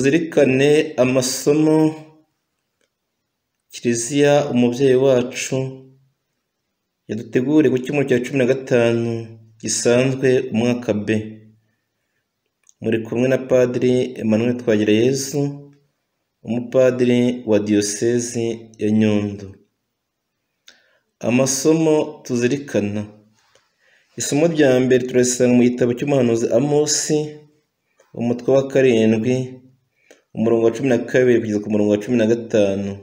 Tuzirikane amasomo Kiliziya umubyeyi wacu yaduteguriye ku cyumweru cya 15 gisanzwe umwaka B. Muri kumwe na Padiri Emmanuel Twagirayezu, umupadiri wa Diyosezi ya Nyundo. Amasomo tuzirikana. Isomo rya mbere turarisanga mu gitabo cy'umuhanuzi Amosi, umutwe wa 7, umurongo wa 12 kugeza ku murongo wa 15.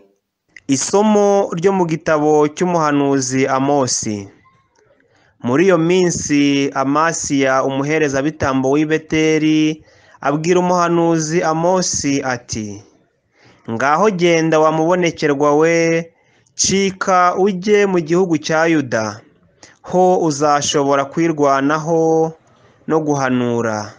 Isomo ryo mu gitabo cy'umuhanuzi Amosi. Muri iyo minsi Amasiya umuherezabitambo w'i Beteli abwira umuhanuzi Amosi ati: ngaho genda wamubonekerwa we, cika ujye mu gihugu cya Yuda, ho uzashobora kwirwanaho no guhanura.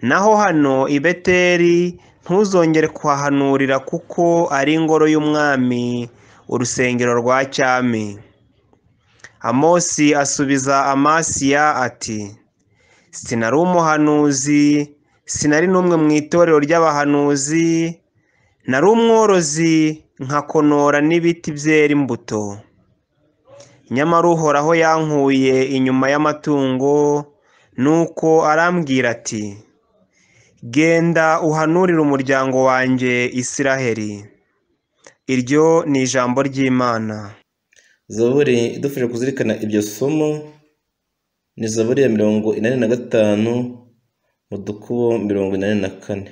Naho hano i Beteli ntuzongere kuhahanurira, kuko ari ingoro y'umwami, urusengero rwa cyami. Amosi asubiza Amasiya ati: sinari umuhanuzi, sinari n'umwe mu itorero ry'abahanuzi, nari umworozi nkakonora n'ibiti byera imbuto. Nyamara Uhoraho yankuye inyuma y'amatungo, nuko arambwira ati: genda uhanurire umuryango wanjye Isiraheli. Iryo ni ijambo ry'Imana. Zaburi idufasha kuzirikana iryo somo ni Zaburi ya 85 mu dukubo 84.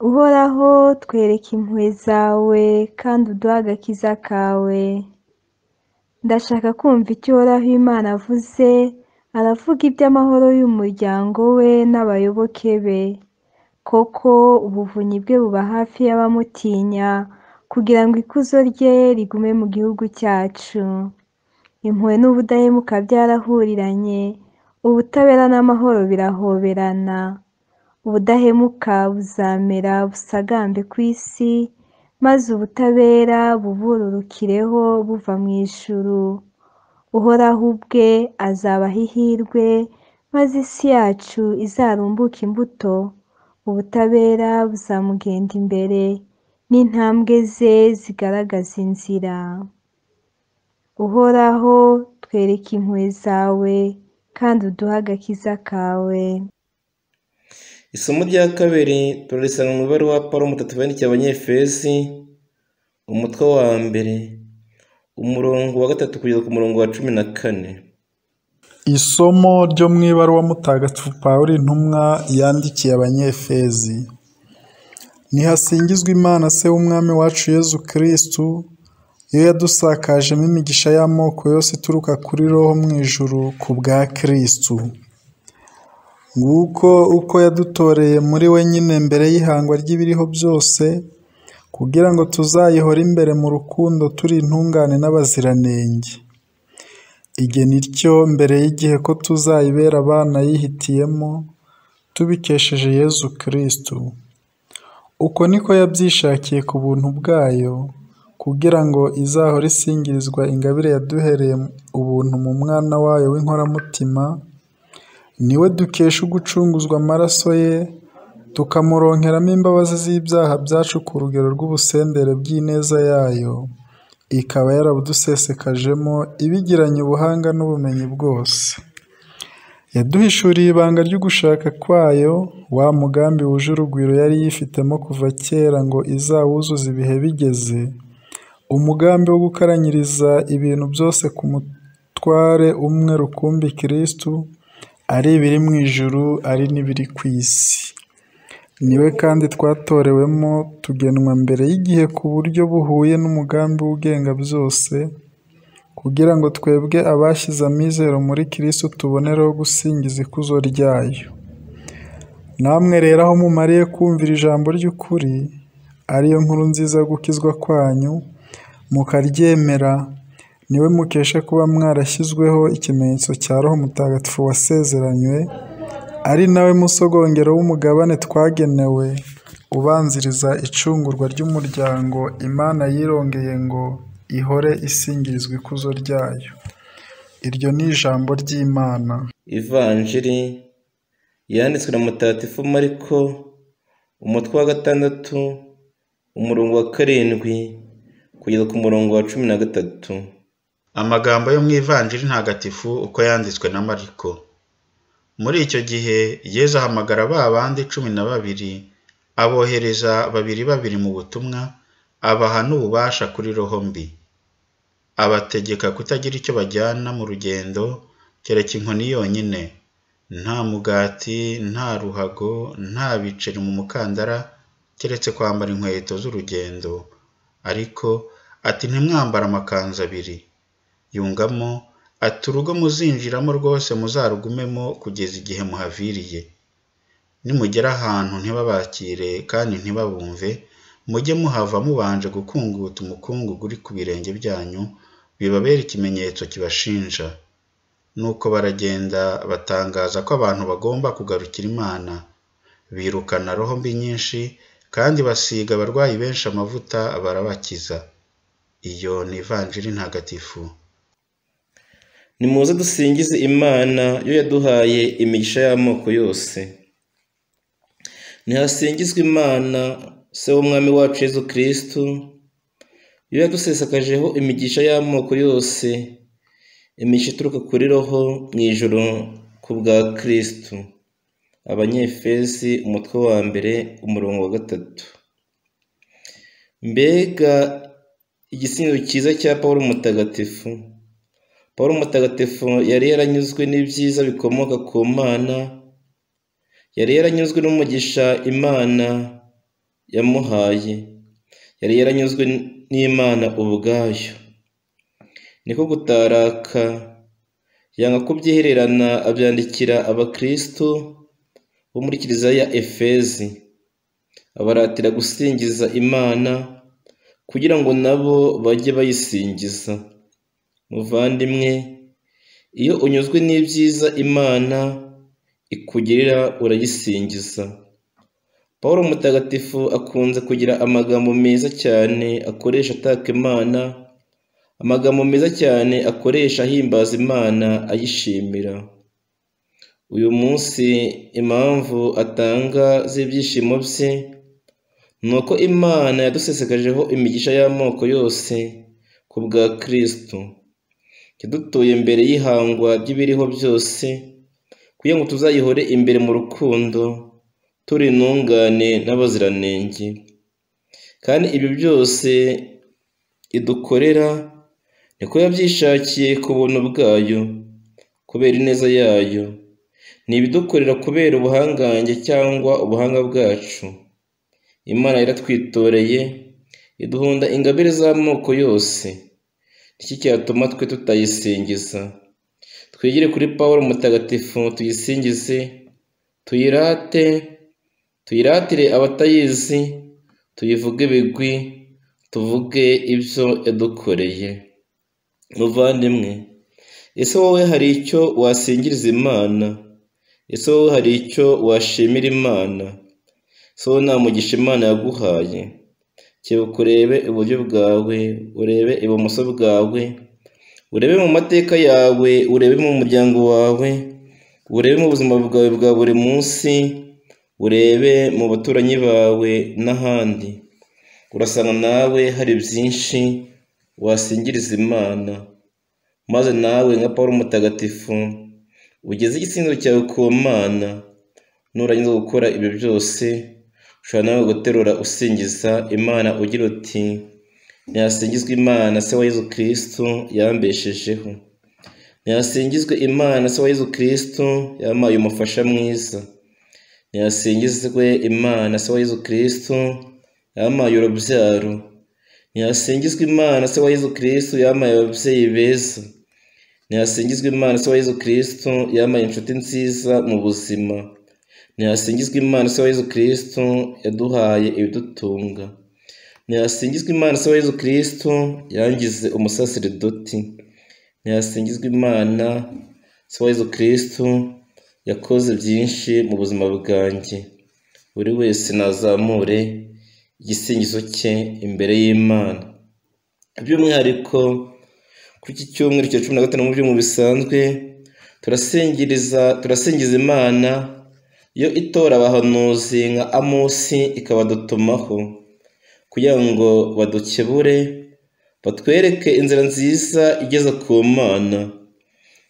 Uhoraho, twereke impuhwe zawe kandi uduhe agakiza kawe. Ndashaka kumva icyo Uhoraho Imana avuze, aravuga iby'amahoro y'umuryango we n'abayoboke be. Koko ubuvunyi bwe buba hafi y'abamutinya, kugira ngo ikuzo rye rigume mu gihugu cyacu. Impuhwe n'ubudahemuka byarahuriranye, ubutabera n'amahoro birahoberana. Ubudahemuka buzamera busagambe ku isi, maze ubutabera bubururukireho buva mu ijuru. Uhoraho ubwe azabaha ihirwe, maze isi yacu izarumbuke imbuto. Ubutabera buzamugenda imbere, n'intambwe ze zigaragaza inzira. Uhoraho, twereke impuhwe zawe kandi uduhe agakiza kawe. Isomo rya kabiri turarisanga mu ibaruwa Pawulo Mutagatifu yandikiye Abanyefezi, umutwe wa 1, umurongo wa 3 kugeza ku murongo wa 14. Isomo ryo mu ibaruwa Mutagatifu Pawulo intumwa yandikiye Abanyefezi. Nihasingizwe Imana Se w'Umwami wacu Yezu Kristu, yo yadusakajemo imigisha y'amoko yose ituruka kuri Roho mu ijuru ku bwa Kristu. Nguko uko yadutoreye muri we nyine mbere y'ihangwa ry'ibiriho byose, kugira ngo tuzayihore imbere mu rukundo turi intungane n'abaziranenge. Igena ityo mbere y'igihe ko tuzayibera abana yihitiyemo, tubikesheje Yezu Kristu. Uko niko yabyishakiye ku buntu bwayo, kugira ngo izahore isingirizwa ingabire yaduhereye ubuntu mu mwana wayo w'inkoramutima, niwe dukesha ugucunguzwa amaraso ye, tukamuronkeramo imbabazi z'ibyaha byacu ku rugero rw'ubusendere bw'ineza yayo, ikaba yarabudusesekajemo ibigiranye ubuhanga n'ubumenyi bwose. Yaduhishuriye ibanga ry'ugushaka kwayo, wa mugambi wuje urugwiro yari yifitemo kuva kera ngo izawuzuze ibihe bigeze, umugambi wo gukaranyiriza ibintu byose ku mutware umwe rukumbi Kristu, ari ibiri mu ijuru ari n'ibiri ku isi. Niwe kandi twatorewemo tugenwa mbere y'igihe ku buryo buhuye n'umugambi w'ugenga byose, kugira ngo twebwe abashyize amizero muri Kristo tubonereho gusingiza ikuzo ryayo. Namwe rero aho mumariye kumvira ijambo ry'ukuri, ariyo nkuru nziza yo gukizwa kwanyu, mukaryemera, niwe mukesha kuba mwarashyizweho ikimenyetso cya Roho Mutagatifu wasezeranywe, ari nawe musogongero w'umugabane twagenewe, ubanziriza icungurwa ry'umuryango Imana yirongeye ngo ihore isingirizwa ikuzo ryayo. Iryo ni ijambo ry'Imana. Ivanjiri yanditswe na Mutagatifu Mariko, umutwe wa 6, umurongo wa 7 kugeza ku murongo wa 13. Amagambo yo mu Ivanjiri ntagatifu uko yanditswe na Mariko. Muri icyo gihe Yezu ahamagara ba bandi 12, abohereza babiri babiri mu butumwa, abaha n'ububasha kuri roho mbi. Abategeka kutagira icyo bajyana mu rugendo kereka inkoni yonyine, nta mugati, nta ruhago, nta biceri mu mukandara, keretse kwambara inkweto z'urugendo. Ariko ati ntimwambare amakanzu abiri. Yungamo ati urugo muzinjiramo rwose muzarugumemo kugeza igihe muhaviriye. Nimugera ahantu ntibabakire kandi ntibabumve, mujye muhava mubanje gukunguta umukungugu uri ku birenge byanyu, bibabere ikimenyetso kibashinja. Nuko baragenda batangaza ko abantu bagomba kugarukira Imana. Birukana roho mbi nyinshi kandi basiga abarwayi benshi amavuta barabakiza. Iyo ni Ivanjiri ntagatifu. Nimuze dusingize Imana yo yaduhaye imigisha y'amoko yose. Nihasingizwe Imana Se w'Umwami wacu Yezu Kristu, yo yadusesekajeho imigisha y'amoko yose, imigisha ituruka kuri roho mu ijuru ku bwa Kristu. Abanyefezi umutwe wa 1 umurongo wa 3. Mbega igisingizo cyiza cya Pawulo Mutagatifu! Pawulo Mutagatifu yari yaranyuzwe n'ibyiza bikomoka ku Mana, yari yaranyuzwe n'umugisha Imana yamuhaye, yari yaranyuzwe n'Imana ubwayo. Niko gutaraka, yanga kubyihererana, abyandikira abakristu bo muri kiliziya ya Efezi, abaratira gusingiza Imana kugira ngo nabo bajye bayisingiza. Muvandimwe, iyo unyuzwe n'ibyiza Imana ikugirira urayisingiza. Pawulo Mutagatifu akunze kugira amagambo meza cyane akoresha ataka Imana, amagambo meza cyane akoresha ahimbaza Imana ayishimira. Uyu munsi impamvu atanga z'ibyishimo bye ni uko Imana yadusesekajeho imigisha y'amoko yose ku bwa Kristu. Yadutuye mbere y'ihangwa ry'ibiriho byose, kugira ngo tuzayihore imbere mu rukundo, turi intungane n'abaziranenge. Kandi ibyo byose idukorera niko yabyishakiye ku buntu bwayo, kubera ineza yayo. Ni ibidukorera kubera ubuhangange cyangwa ubuhanga bwacu. Imana yaratwitoreye, iduhunda ingabire z'amoko yose. Iki cyatuma twe tutayisingiza? Twigire kuri Pawulo Mutagatifu tuyisingize, tuyirate, tuyiratire abatayizi, tuyivuge ibigwi, tuvuge ibyo yadukoreye. Muvandimwe, ese wowe hari icyo wasingiriza Imana? Ese wowe hari icyo washimira Imana? Ese wowe nta mugisha Imana yaguhaye? Kebuka urebe iburyo bwawe, urebe ibumoso bwawe, urebe mu mateka yawe, urebe mu muryango wawe, urebe mu buzima bwawe bwa buri munsi, urebe mu baturanyi bawe n'ahandi. Urasanga nawe hari byinshi wasingiriza Imana. Maze nawe nka Pawulo Mutagatifu ugeze igisingizo cyawe ku Mana. Nurangiza gukora ibyo byose, ushobora nawe guterura usingiza Imana ugira uti: Nihasingizwe Imana Se wa Yezu Kristu yambeshejeho. Nihasingizwe Imana Se wa Yezu Kristu yampaye umufasha mwiza. Nihasingizwe Imana Se wa Yezu Kristu yampaye urubyaro. Nihasingizwe Imana Se wa Yezu Kristu yampaye ababyeyi beza. Nihasingizwe Imana Se wa Yezu Kristu yampaye inshuti nziza mu buzima. Nihasingizwe Imana Se wa Yezu Kristu yaduhaye ibidutunga. Nihasingizwe Imana Se wa Yezu Kristu yangize umusaseridoti. Nihasingizwe Imana Se wa Yezu Kristu yakoze byinshi mu buzima bwanjye. Buri wese nazamure igisingizo cye imbere y'Imana. By'umwihariko kuri iki cyumweru cya 15 mu byumweru bisanzwe, turasingiza Imana yo itora abahanuzi nka Amosi ikabadutumaho kugira ngo badukebure, batwereke inzira nziza igeza ku Mana.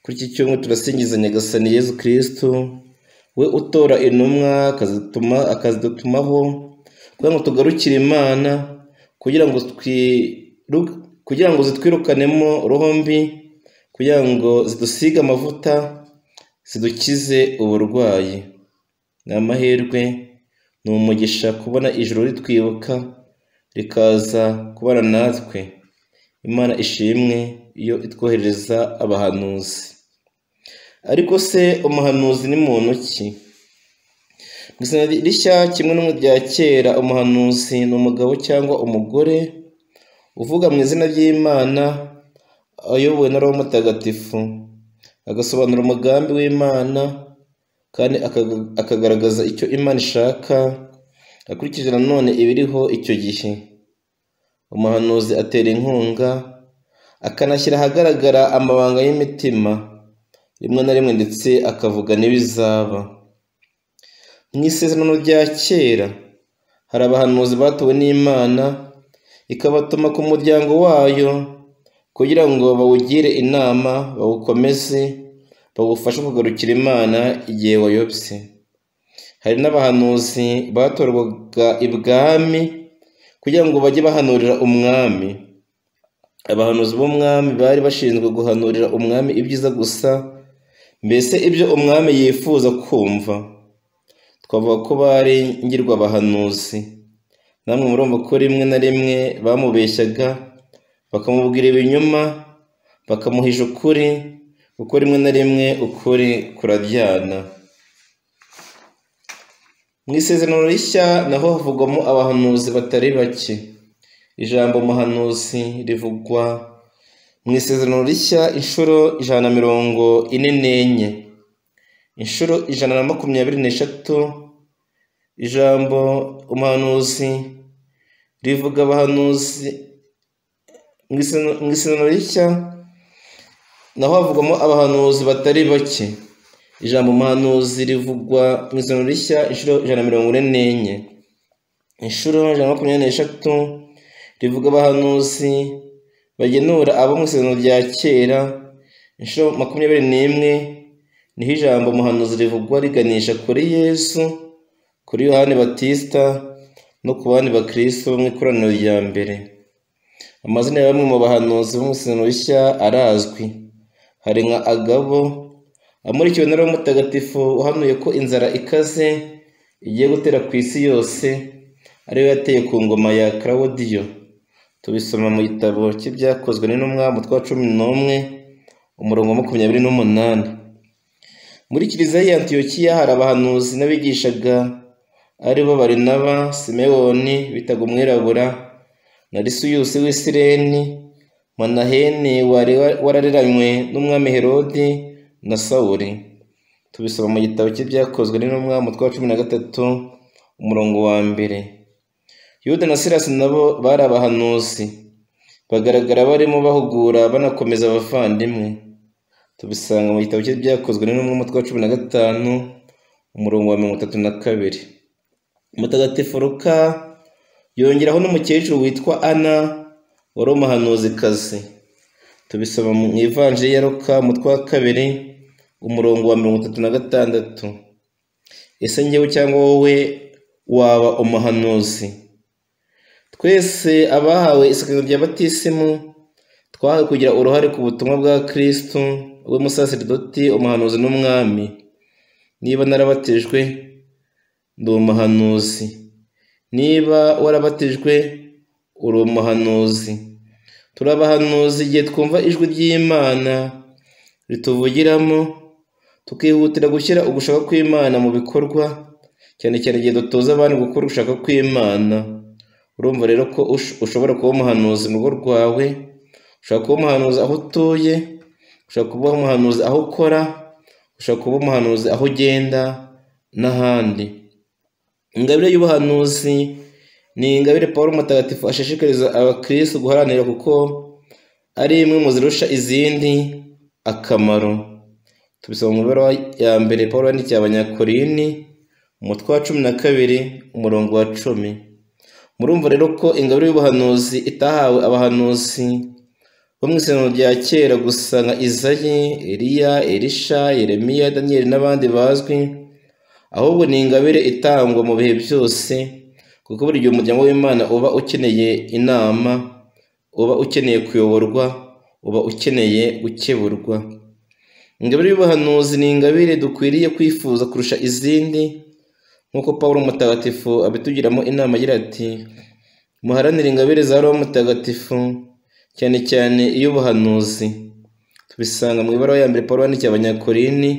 Kuri iki cyumweru turasingiza Nyagasani Yezu Kristu, we utora intumwa akazidutumaho kugira ngo tugarukire Imana, kugira ngo zitwirukanemo roho mbi, kugira ngo zidusige amavuta, zidukize uburwayi. Ni amahirwe, ni umugisha kubona ijuru ritwibuka rikaza kubana natwe. Imana ishimwe iyo itwoherereza abahanuzi. Ariko se umuhanuzi ni muntu ki? Mu Isezerano Rishya kimwe no mu rya kera, umuhanuzi ni umugabo cyangwa umugore uvuga mu izina ry'Imana ayobowe na Roho Mutagatifu, agasobanura umugambi w'Imana kandi akagaragaza icyo Imana ishaka akurikije nanone ibiriho icyo gihe. Umuhanuzi atera inkunga, akanashyira ahagaragara amabanga y'imitima, rimwe na rimwe ndetse akavuga n'ibizaba. Mu Isezerano rya kera hari abahanuzi batowe n'Imana ikabatuma ku muryango wayo kugira ngo bawugire inama, bawukomeze, bawufashe kugarukira Imana igihe wayobye. Hari n'abahanuzi batorwaga ibwami kugira ngo bajye bahanurira umwami. Abahanuzi b'umwami bari bashinzwe guhanurira umwami ibyiza gusa, mbese ibyo umwami yifuza kumva. Twavuga ko bari ngirwabahanuzi. Namwe murumva ko rimwe na rimwe bamubeshyaga, bakamubwira ibinyoma, bakamuhisha ukuri, kuko rimwe na rimwe ukuri kuraryana. Mu Isezerano Rishya naho havugwamo abahanuzi batari bake. Ijambo umuhanuzi rivugwa mu Isezerano Rishya inshuro 144, inshuro 123. Ijambo umuhanuzi rivuga abahanuzi mu Isezerano Rishya naho havugwamo abahanuzi batari bake. Ijambo umuhanuzi rivugwa mu Isezerano Rishya inshuro 144, inshuro 123 rivuga abahanuzi bagenura abo mu Isezerano rya kera. Inshuro 21 niho ijambo umuhanuzi rivugwa riganisha kuri Yesu, kuri Yohani Batista no ku bandi bakristo bo mu ikoraniro rya mbere. Amazina ya bamwe mu bahanuzi bo mu Isezerano Rishya arazwi. Hari nka Agabo amurikiwe na Roho Mutagatifu uhanuye ko inzara ikaze igiye gutera ku isi yose, ariyo yateye ku ngoma ya Claudio. Tubisoma mu gitabo cy'Ibyakozwe n'Intumwa, umutwe wa 11, umurongo wa 28. Muri Kiliziya ya Antiyokiya hari abahanuzi n'abigishaga, aribo Barinaba, Simewoni bitaga umwirabura, na Lisiyusi w'i Sireni, Manaheni wari warareranywe n'umwami Herodi na Sawuli. Tubisoma mu gitabo cy'Ibyakozwe n'Intumwa, umutwe wa 13, umurongo wa 1. Yuda na Silasi nabo bari abahanuzi, bagaragara barimo bahugura banakomeza abavandimwe. Tubisanga mu gitabo cy'Ibyakozwe n'Intumwa, umutwe wa 15, umurongo wa 32. Mutagatifu Luka yongeraho n'umukecuru witwa Ana wari umuhanuzikazi. Tubisoma mu Ivanjiri ya Luka, umutwe wa 2, umurongo wa 36. Ese njyewe cyangwa wowe waba umuhanuzi? Twese abahawe isakarizo rya batisimu twahawe kugira uruhare ku butumwa bwa Kristu, we musaseridoti, umuhanuzi n'umwami. Niba narabatijwe ndi umuhanuzi, niba warabatijwe uri umuhanuzi. Turi abahanuzi igihe twumva ijwi ry'Imana rituvugiramo, tukihutira gushyira ugushaka kw'Imana mu bikorwa, cyane cyane igihe dutoza abandi gukora ugushaka kw'Imana. Urumva rero ko ushobora kuba umuhanuzi mu rugo rwawe, ushobora kuba umuhanuzi aho utuye, ushobora kuba umuhanuzi aho ukora, ushobora kuba umuhanuzi aho ugenda n'ahandi. Ingabire y'ubuhanuzi ni ingabire Pawulo Mutagatifu ashishikariza abakristo guharanira, kuko ari imwe mu zirusha izindi akamaro. Tubisoma mu ibaruwa ya mbere Pawulo yandikiye Abanyakorinti, umutwe wa 12 umurongo wa 10. Murumva rero ko ingabire y'ubuhanuzi itahawe abahanuzi bo mu Isezerano rya Kera gusa nka Izayi, Eliya, Elisha, Yeremiya, Daniyeli n'abandi bazwi, ahubwo ni ingabire itangwa mu bihe byose, kuko buri gihe umuryango w'Imana uba ukeneye inama, uba ukeneye kuyoborwa, uba ukeneye gukeburwa. Ingabire y'ubuhanuzi ni ingabire dukwiriye kwifuza kurusha izindi, nk'uko Pawulo Mutagatifu abitugiramo inama agira ati: muharanire ingabire za Roho Mutagatifu, cyane cyane iy'ubuhanuzi. Tubisanga mu ibaruwa ya mbere Pawulo yandikiye Abanyakorinti,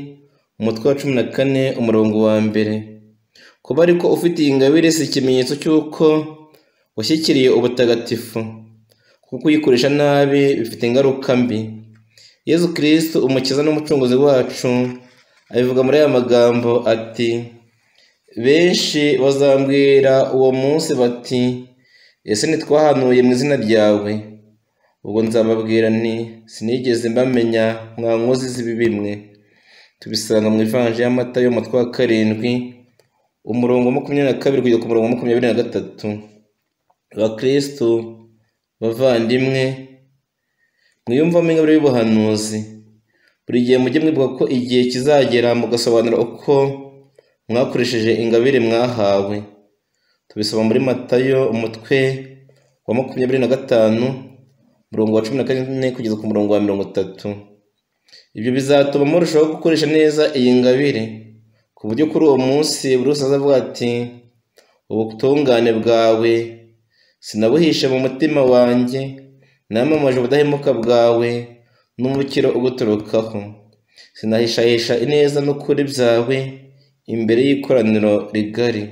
umutwe wa 14 umurongo wa 1. Kuba ariko ufite iyi ngabire si ikimenyetso cy'uko washyikiriye ubutagatifu, kuko kuyikoresha nabi bifite ingaruka mbi. Yezu Kristu Umukiza n'Umucunguzi wacu abivuga muri aya magambo ati: benshi bazambwira uwo munsi bati ese ntitwahanuye mu izina ryawe? Ubwo nzababwira nti sinigeze mbamenya mwa nkozi z'ibibi mwe. Tubisanga mu Ivanjiri ya Matayo umutwe wa 7 umurongo wa 22 kugeza ku murongo wa 23. Bakristu bavandimwe, mwiyumvamo ingabire y'ubuhanuzi. Buri gihe mujye mwibuka ko igihe kizagera mugasobanura uko mwakoresheje ingabire mwahawe. Tubisoma muri Matayo umutwe wa 25 umurongo wa 14 kugeza ku murongo wa 30. Ibyo bizatuma murushaho gukoresha neza iyi ngabire, ku buryo kuri uwo munsi buri wese azavuga ati: ubutungane bwawe sinabuhishe mu mutima wanjye, namamaje ubudahemuka bwawe n'umukiro uguturukaho. Sinahishahisha ineza n'ukuri byawe imbere y'ikoraniro rigari.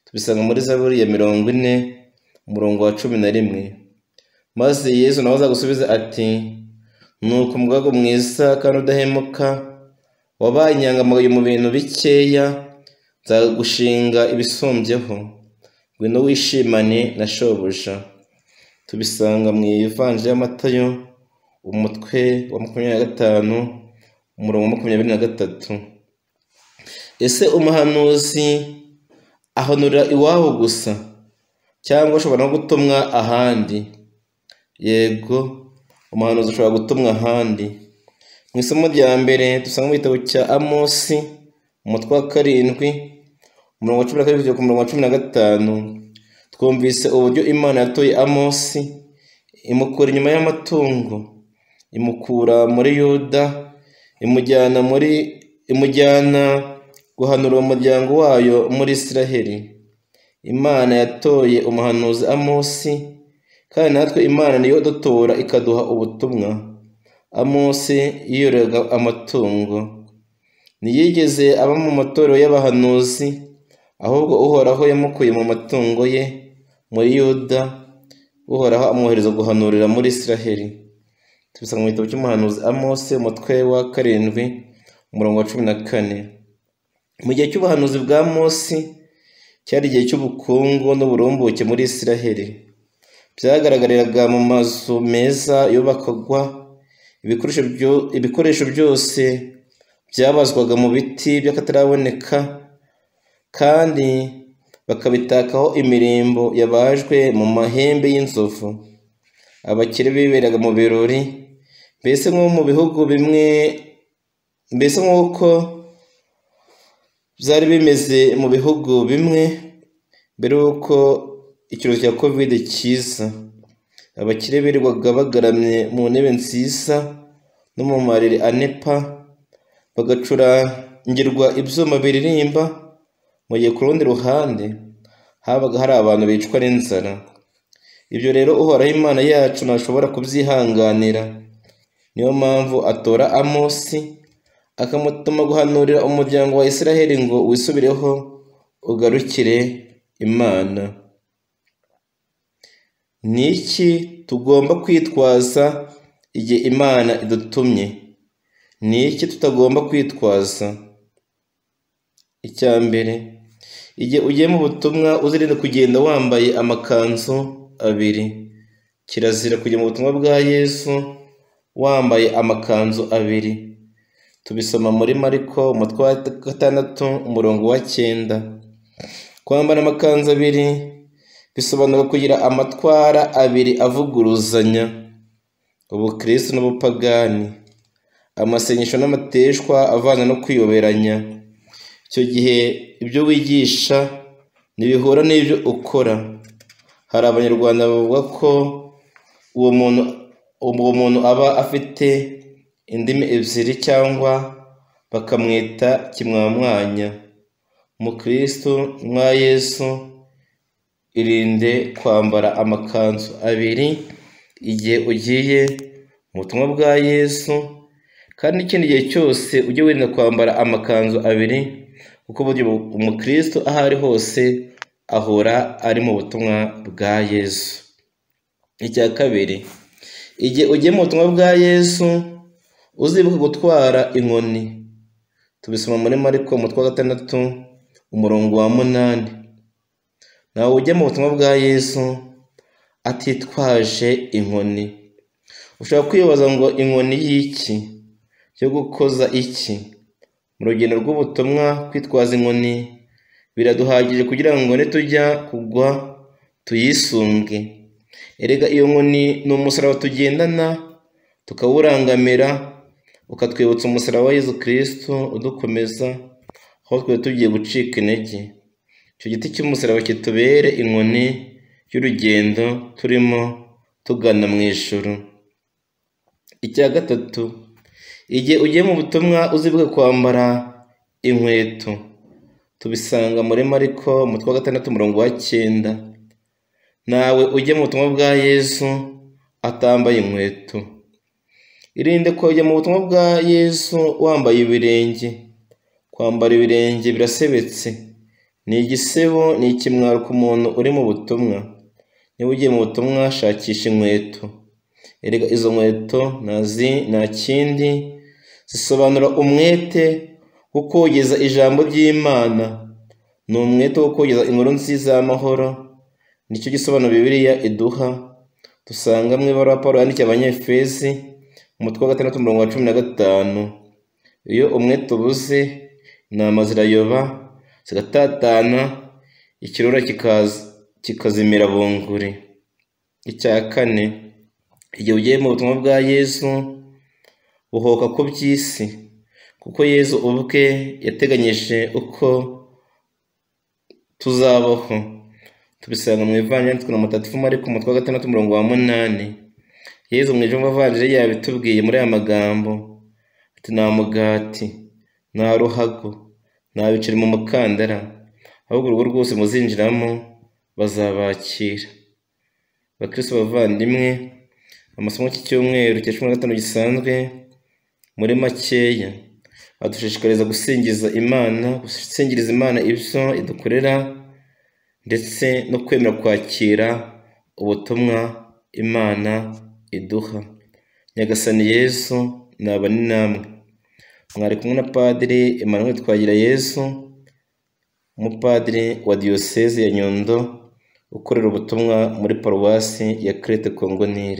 Tubisanga muri Zaburi ya 40 umurongo wa 11. Maze Yezu nawe azagusubiza ati: nuko umugaragu mwiza kandi udahemuka, wabaye inyangamugayo mu bintu bikeya, nzagushinga ibisumbyeho, ngwino wishimane na shobuja. Tubisanga mu Ivanjiri ya Matayo umutwe wa 25 umurongo wa 23. Ese umuhanuzi ahanurira iwabo gusa, cyangwa ashobora no gutumwa ahandi? Yego, umuhanuzi ashobora gutumwa ahandi. Mu isomo rya mbere dusanga mu gitabo cya Amosi umutwe wa 7 umurongo wa 12 kugeza ku murongo wa 15, twumvise uburyo Imana yatoye Amosi, imukura inyuma y'amatungo, imukura muri Yuda, imujyana guhanura umuryango wayo muri Isiraheli. Imana yatoye umuhanuzi Amosi, kandi natwe Imana niyo dutora ikaduha ubutumwa. Amosi yiyoraga amatungo, ntiyigeze aba mu matorero y'abahanuzi, ahubwo Uhoraho yamukuye mu matungo ye muri Yuda, Uhoraho amwohereza guhanurira muri Isiraheli. Tubisanga mu gitabo cy'umuhanuzi Amosi umutwe wa 7 umurongo wa 14. Mu gihe cy'ubuhanuzi bwa Amosi cyari igihe cy'ubukungu n'uburumbuke muri Isiraheli. Byagaragariraga mu mazu meza yubakwaga, ibikoresho byose byabazwaga mu biti by'akataraboneka, kandi bakabitakaho imirimbo yabajwe mu mahembe y'inzovu. Abakire biberaga mu birori, mbese nko mu bihugu bimwe, mbese nk'uko byari bimeze mu bihugu bimwe mbere y'uko icyorezo cya Covid kiza. Abakire birirwaga bagaramye mu ntebe nziza no mu mariri anepa, bagacurangirwa ibyuma biririmba, mu gihe ku rundi ruhande habaga hari abantu bicwa n'inzara. Ibyo rero Uhoraho Imana yacu ntashobora kubyihanganira. Niyo mpamvu atora Amosi akamutuma guhanurira umuryango wa Isiraheli ngo wisubireho ugarukire Imana. Ni iki tugomba kwitwaza igihe Imana idutumye? Ni iki tutagomba kwitwaza? Icya mbere, igihe ugiye mu butumwa uzirinde kugenda wambaye amakanzu abiri. Kirazira kujya mu butumwa bwa Yesu wambaye amakanzu abiri. Tubisoma muri Mariko umutwe wa 6 umurongo wa 9. Kwambara amakanzu abiri bisobanura kugira amatwara abiri avuguruzanya, ubukristo n'ubupagani, amasengesho n'amateshwa avana no kwiyoberanya. Icyo gihe ibyo wigisha ntibihura n'ibyo ukora. Hari Abanyarwanda bavuga ko uwo muntu aba afite indimi ebyiri cyangwa bakamwita kimwamwanya. Mukristo nka Yesu, irinde kwambara amakanzu abiri igihe ugiye mu butumwa bwa Yesu, kandi n'ikindi gihe cyose ujye wirinda kwambara amakanzu abiri, kuko burya umukristo aho ari hose ahora ari mu butumwa bwa Yesu. Icya kabiri, igihe ugiye mu butumwa bwa Yesu uzibuke gutwara inkoni. Tubisoma muri Mariko umutwe wa 6 umurongo wa 8. Ntawe ujya mu butumwa bwa Yesu atitwaje inkoni. Ushobora kwibaza ngo inkoni y'iki? Yo gukoza iki? Mu rugendo rw'ubutumwa kwitwaza inkoni biraduhagije kugira ngo nitujya kugwa tuyisunge. Erega iyo nkoni ni umusaraba tugendana tukawurangamira, ukatwibutsa umusaraba wa Yesu Kristo udukomeza aho twari tugiye gucika intege. Icyo giti cy'umusaraba kitubere inkoni y'urugendo turimo tugana mu ijuru. Icya gatatu, igihe ugiye mu butumwa uzibuke kwambara inkweto. Tubisanga muri Mariko umutwe wa 6 umurongo wa 9. Nawe ujye mu butumwa bwa Yesu atambaye inkweto. Irinde kujya mu butumwa bwa Yesu wambaye ibirenge. Kwambara ibirenge birasebetse, ni igisebo, ni ikimwaro ku muntu uri mu butumwa. Niba ugiye mu butumwa shakisha inkweto. Erega izo nkweto nta kindi zisobanura umwete wo kogeza ijambo ry'Imana. Ni umwete wo kogeza inkuru nziza y'amahoro. Nicyo gisobanuro Bibiliya iduha. Dusanga mu ibaruwa Pawulo yandikiye Abanyefezi umutwe wa 6 umurongo wa 15. Iyo umwete ubuze, intama zirayoba zigatatana, ikirura kikazimira bunguri. Icya kane, igihe ugiye mu butumwa bwa Yesu buhoka ku by'isi, kuko Yesu ubwe yateganyije uko tuzabaho. Tubisanga mu ivanjiri yanditswe na Mutagatifu Mariko umutwe wa 6 umurongo wa 8. Yesu mu ijambo ivanjiri yabitubwiye muri aya magambo ati: nta mugati, nta ruhago, nta biceri mu mukandara, ahubwo urugo rwose muzinjiramo bazabakira. Bakristo bavandimwe, amasomo y'iki cyumweru cya 15 gisanzwe muri makeya adushishikariza gusingiza Imana, gusingiriza Imana ibyo idukorera, ndetse no kwemera kwakira ubutumwa Imana iduha. Nyagasani Yesu nabane namwe. Mwari kumwe na Padiri Emmanuel Twagirayezu, umupadiri wa Diyoseze ya Nyundo, ukorera ubutumwa muri Paruwasi ya Crete Congo Nil.